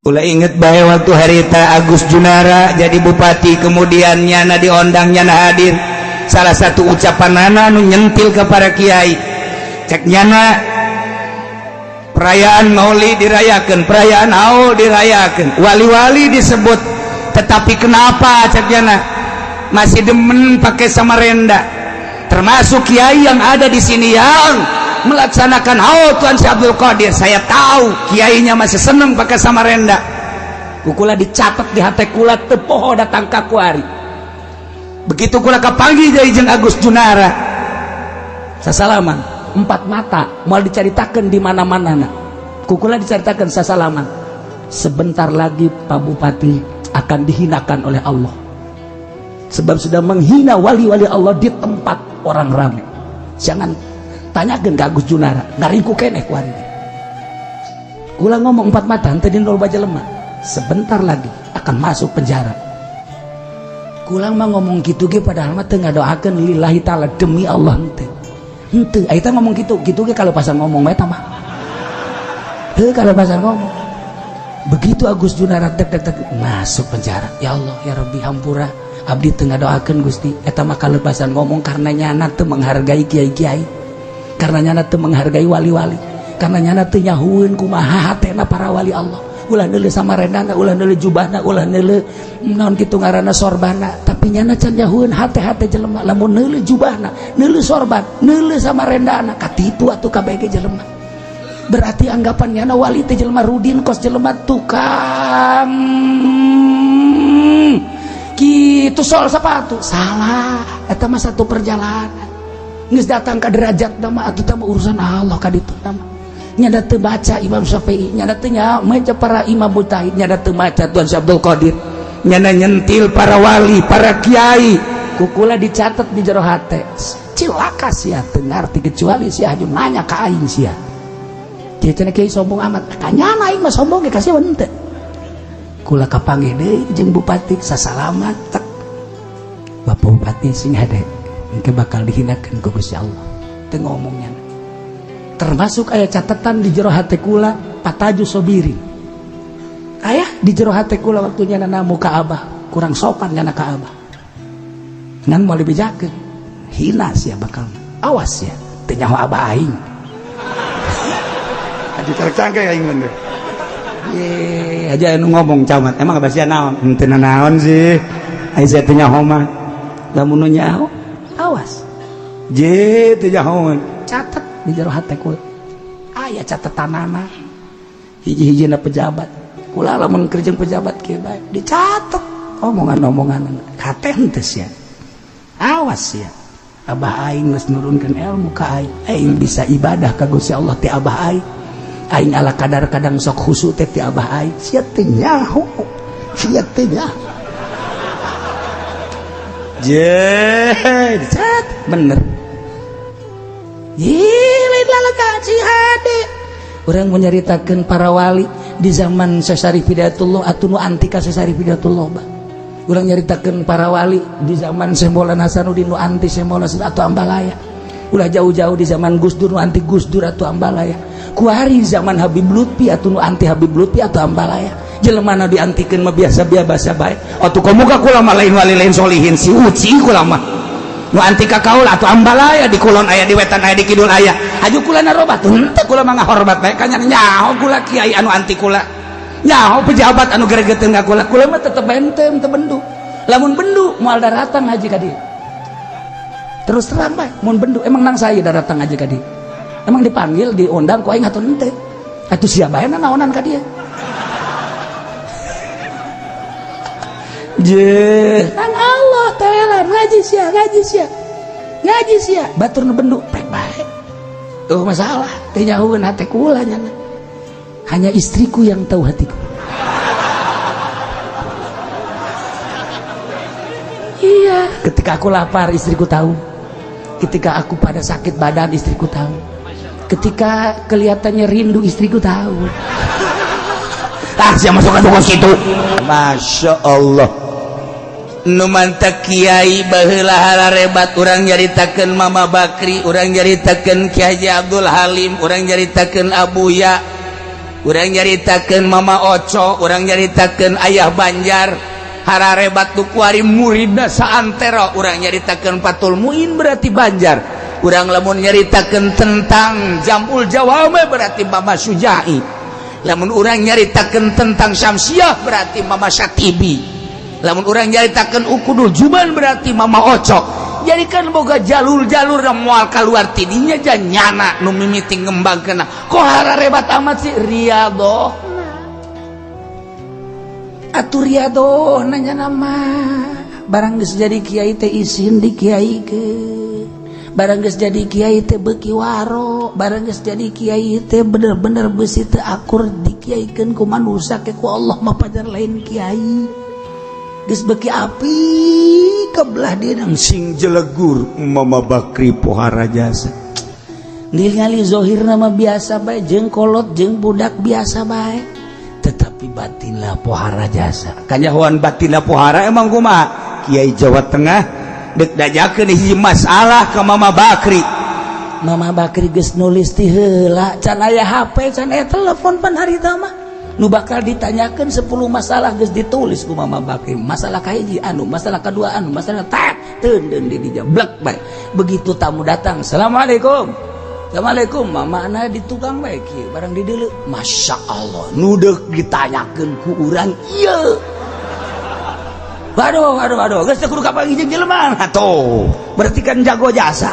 Kula inget bae waktu harita Agus Junara jadi bupati, kemudian nyana diondang, nyana hadir. Salah satu ucapan nana nu nyentil ke para kiai, cek nyana, perayaan Maulid dirayakan, perayaan haul dirayakan, wali-wali disebut, tetapi kenapa, cek nyana, masih demen pakai samarenda? Termasuk kiai yang ada di sini yang melaksanakan haul Tuan Syekh Abdul Qadir, saya tahu kiainya masih seneng pakai samarenda. Ku kula dicatat di hati kula, teu poho datang ka kuari. Begitu kula kapanggih deui jeung Agus Junara, sasalaman empat mata, mau diceritakan di mana-mana. Nah, ku kula diceritakan sasalaman, sebentar lagi Pak Bupati akan dihinakan oleh Allah sebab sudah menghina wali-wali Allah di tempat orang ramai. Jangan tanyakan ke Agus Junara, ngaringkuk keneh kuari. Kula ngomong empat mata, henteu di loba jelema, sebentar lagi akan masuk penjara. Kula mah ngomong gitu ge padahal mah teu ngadoakeun lillahi taala, demi Allah henteu. Henteu, eta ngomong gitu gitu ge kalau pasal ngomong eta mah. Heuh, kalau pasal ngomong. Begitu Agus Junara tek tek tek masuk penjara. Ya Allah, ya Rabbi, hampura abdi teu ngadoakeun, Gusti. Eta mah kalepasan ngomong karena nyana teu menghargai kiai-kiai. Karena nyana teu menghargai wali-wali. Karena nyana teu nyahueun kumaha hatena para wali Allah. Ulah neuleuh samarendana, ulah neuleuh jubahna, ulah neuleuh naon kitu ngaranna sorbana, tapi nyana can nyahueun hate-hate jelema. Lamun neuleuh jubahna, neuleuh sorban, neuleuh samarendana, katipu atuh kabeh jelema. Berarti anggapan nyana wali teh jelema rudin, kos jelema tukang kitu sol sepatu. Salah, eta mah satu perjalanan. Geus datang ka derajat mah atuh teh urusan Allah ka ditu mah. Nyada teu baca Imam Syafi'i, nyada teu maca para imam mujtahid, nyada teu maca Tuan Syekh Abdul Qadir, nyana nyentil para wali, para kiai. Ku kula dicatat di jero hate, cilaka sia teu ngarti kecuali sia haju nanya ka aing sia. Kieu cenah kiai sombong amat, kanyana aing mah sombong ge kasih henteu. Kula kapanggih deui jeung bupati, sasalaman tek. Bapak Bupati sing hade, engke bakal dihinakeun ku Gusti Allah. Teu ngomongnya. Termasuk aya catatan di jero hate kula, pataju sobirin. Aya di jero hate kula waktu nyana namu ka Abah, kurang sopan nyana ka Abah. Ngan mau dibejakeun, hina sia bakal. Awas ya, teu nyaho Abah aing. Aji cangke aing bener. Ye, aja anu ngomong camat, emang abah sia naon? Henteu naon sih. Ai sia teu nyaho mah. Lamun nu nyaho, awas. Je teu nyaho. Catat di jero hate kula. Aya catetanana. Hiji-hijina pejabat. Kula lamun keur jeung pejabat kieu bae, dicatet omongan-omongan. Kate henteu sia. Awas sia. Abah aing geus nurunkeun ilmu ka aing. Aing bisa ibadah ka Gusti Allah ti abah aing. Aing ala kadar kadang sok khusyuk teh ti abah aing. Sia teu nyaho. Sia teu nyaho. Je, dicatat bener. Ih, lain lalaka si hade. Urang menyeritakan para wali di zaman Syekh Syarif Hidayatullah atau nu anti ka Syekh Syarif Hidayatullah bah. Urang nyaritakeun para wali di zaman Syekh Maulana Hasanuddin nu anti Syekh Maulana atau Ambalaya. Ulah jauh-jauh, di zaman Gus Dur nu anti Gus Dur atau Ambalaya. Kuari zaman Habib Lutfi atau nu anti Habib Lutfi atau Ambalaya. Jelema nu diantikeun mah biasa biasa bae. Atuh komo ka kula mah lain wali, lain solihin, si uci kula mah. Nu anti ka kaula atau Ambalaya, di kulon aya, di wetan aya, di kidul aya. Haju kula narobat henteu, kula mah ngahormat bae ka nyana. Nyaho kula kiai anu anti kula, nyaho pejabat anu gregeteun ka kula, kula mah tetep benten, teu bendu. Lamun bendu moal daratang haji ka dieu. Terus terang bae, mun bendu emang nang saya daratang haji ka dieu? Emang dipanggil, diundang ku aing atuh henteu? Atuh sia bae naonan ka dieu. Je, nang Allah telan ngaji sia, ngaji sia, ngaji sia, batur nu bendu pek bae. Tuh masalah, teu nyahueun hate kula nyana. Hanya istriku yang tahu hatiku. Iya, ketika aku lapar istriku tahu. Ketika aku pada sakit badan istriku tahu. Ketika kelihatannya rindu istriku tahu. Ah, siapa masuk ke situ? Masya Allah. Nu mantak kiai baheula hararebat, urang nyaritakeun Mama Bakri, urang nyaritakeun Ki Haji Abdul Halim, urang nyaritakeun Abuya. Urang nyaritakeun Mama Oco, urang nyaritakeun Ayah Banjar, hararebat nu kuari muridna saantero. Urang nyaritakeun Fathul Muin berarti Banjar. Urang lamun nyaritakeun tentang Jamul Jawame berarti Mama Sujai. Lamun urang nyaritakeun tentang Syamsiah berarti Mama Syatibi. Lamun urang nyaritakeun Ukudul Juban berarti Mama Oco. Jadi kan boga jalur-jalur dan mual keluar tidinya nyana nu mimiti ngembangkeun. Kok hararebat amat sih riyadhoh atuh riyadhoh nanya nama barang geus jadi kiai teh isin di kiai ke, barang geus jadi kiai teh beuki waro, barang geus jadi kiai teh bener-bener beusi teu akur dikiaikeun ku manusia ke ku Allah mah pajar lain kiai geus beuki api kebelah dia sing jelegur Mama Bakri pohara jasa. Ningali zohir nama biasa bae, jeung kolot jeung budak biasa bae, tetapi batinlah pohara jasa. Kanyahoan batinlah pohara emang kumaha? Kiai Jawa Tengah dek dajakeun hiji masalah ke Mama Bakri. Mama Bakri geus nulis ti heula, can aya HP, can aya telepon pan harita mah. Nu bakal ditanyakan 10 masalah geus ditulis ku Mama Bakri. Masalah kahiji anu, masalah kedua anu, masalah tak teundeun di dinya blek bae. Begitu tamu datang, "Assalamualaikum." "Assalamualaikum." Mama ana di tukang bae kieu barang di deuleu. Masya Allah, nu deuk ditanyakeun ku urang ieu. Aduh, aduh, aduh, geus teu kudu kapanggih jeung jelema. Tuh, berarti kan jago jasa.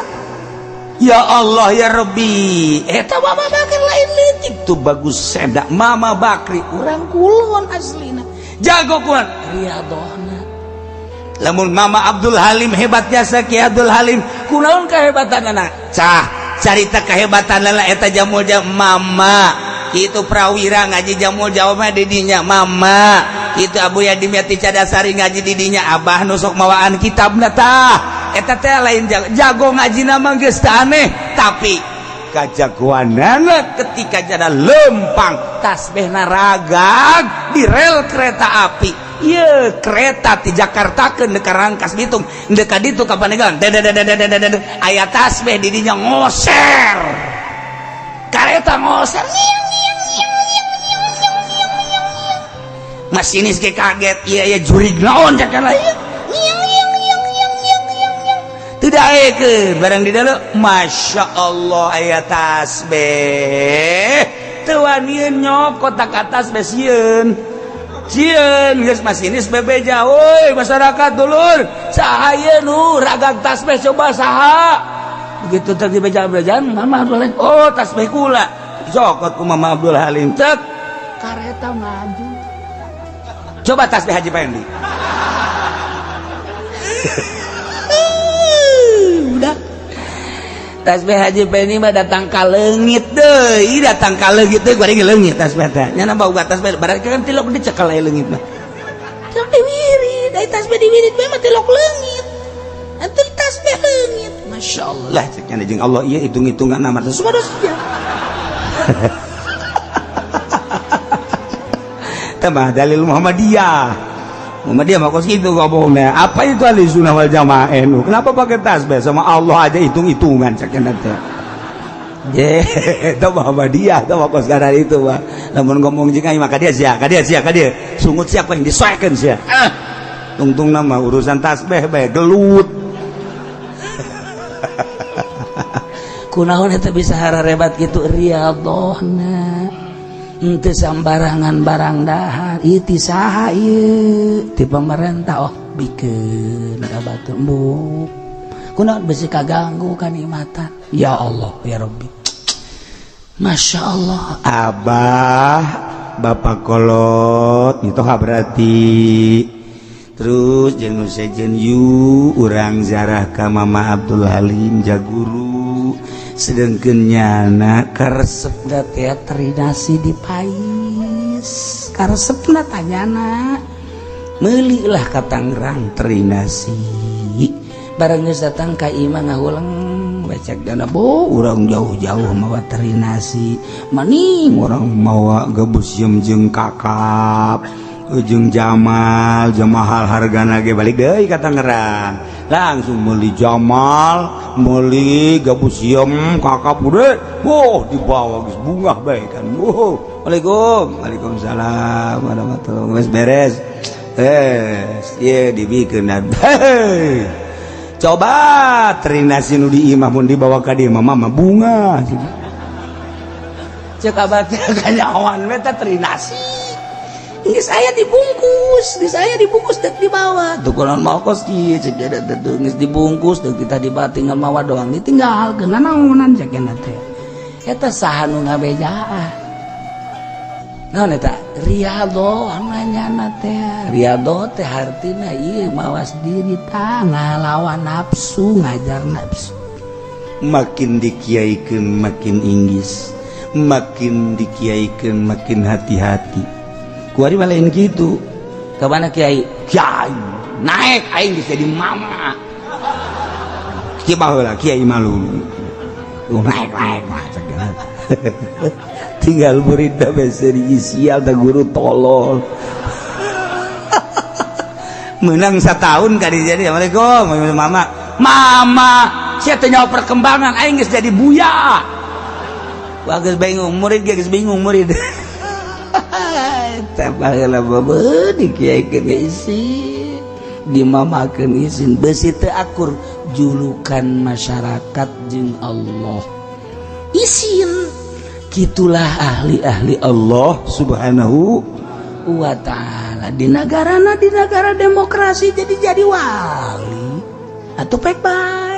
Ya Allah ya Rabbi, eta Mama Bakri lain leutik tuh bagus sedak Mama Bakri urang kulon aslina. Jago kuat riyadhona. Lamun Mama Abdul Halim hebat jasa Ki Abdul Halim kunaon kehebatanana? Cah carita kehebatan lah eta jamul jam mama itu prawira ngaji jamul jawab didinya mama itu Abu ya Dimyati Cadasari ngaji didinya abah nusok mawaan kitabna tah eta teh lain jago, jago ngaji nama geus teu aneh tapi kajagoanana ketika jada lempang tasbihna ragag di rel kereta api. Ieu kereta ti Jakarta ke Rangkas Bitung dekat ditu ka Pandeglang, aya tasbih di dinya ngoser kareta ngoser. Masinis ge kaget, iya iya jurig naon cak lah ieu tidak eke barang di dalam. Masya Allah, aya tasbih teu wanian nyokot ka tasbih, sieun sieun. Geus masinis bebeja, "Woi masyarakat, dulur, saha ieu nu ragag tasbih? Coba saha?" Begitu tadi beja-bejaan Mama Abdul Halim, "Oh, tasbih kula." Cokot ku Mama Abdul Halim, cek kareta maju. Coba tasbih Haji Pendi. Udah tasbih Haji Pendi mah datang ka leungit deui, datang ka leungit deui, kuari leungit tasbih teh nya nambah uga tasbih berarti kan tilok dicekal aya leungit mah. Tilok diwirid, ai tasbih diwirid mah tilok leungit atuh tasbih leungit. Masya Allah. Lah cek nya jeung Allah ieu hitung-hitungan nama teh subhanallah. Tambah dalil Muhammadiyah. Muhammadiyah mah kos kitu ngomongna. Apa itu ahli sunnah wal jamaah NU? Kenapa pakai tasbih? Sama Allah aja hitung-hitungan cek nya teh. Ye, itu Muhammadiyah, itu mah kos kadar itu mah. Lamun ngomong jeung aing mah ka dia sia, ka dia sia, ka dia. Sungut siapa yang disoekeun sia. Ah. Tungtung nama urusan tasbih bae gelut. Kunaon eta bisa hararebat kitu riyadhona? Henteu sambarangan barang dahar ieu ti saha ieu? Ti pemerintah. Oh, bikeun ka batur embung kunaon besi kaganggu kanikmatan. Ya Allah ya Rabbi, Masya Allah. Abah bapak kolot itu berarti terus jeung sejen yu urang zarah ka Mama Abdul Halim jaguru sedengkeun nyana karesepna teh terinasi di pais karesepna tanyana meuli lah ka Tangerang terinasi barang geus datang ka imah ngahuleng becek dana bo urang jauh-jauh mawa terinasi maning urang mawa gebus jeung kakap ujung Jamal jamahal hargana ge balik deui ka Tangerang. Langsung beli Jamal, beli gabus siem, kakap udah, wow, dibawa geus bungah bae kan. Wow, Waalaikum, waalaikumsalam warahmatullahi. Geus beres. Eh, ieu dibikeun. Hei. Coba terinasi nu di imah mun dibawa ka dieu mah, mama bunga. Cek abah teh kanyawan we teh terinasi. Geus aya dibungkus, geus aya dibungkus dek dibawa. Tuh kunaon mau kos kieu cek dia teh geus dibungkus dek kita dibawa tinggal mawa doang ditinggalkeun naonan cek dia teh. Eta saha nu ngabejaan? Naon eta? Riyadho nanyana teh. Riyadho teh hartina ieu mawas diri tah ngalawan nafsu, ngajar nafsu. Makin dikiaikeun makin inggis, makin dikiaikeun makin hati-hati. Kuari mah lain kitu. Ka mana kiai? Kiai naik aing geus jadi mama. Kieu baheula kiai malu. Naik naik mah cek. Tinggal murid bese sial da guru tolol. Menang setahun kali jadi assalamualaikum mama. Mama, sia teh nyawa perkembangan aing geus jadi buya. Wah, geus bingung murid, geus bingung murid. Eta baheula babe dikiaikeun isin, dimamakeun isin, beusi teu akur julukan masyarakat jeung Allah. Isin. Gitulah ahli-ahli Allah Subhanahu wa ta'ala di negarana, di negara demokrasi jadi wali atau pek bae.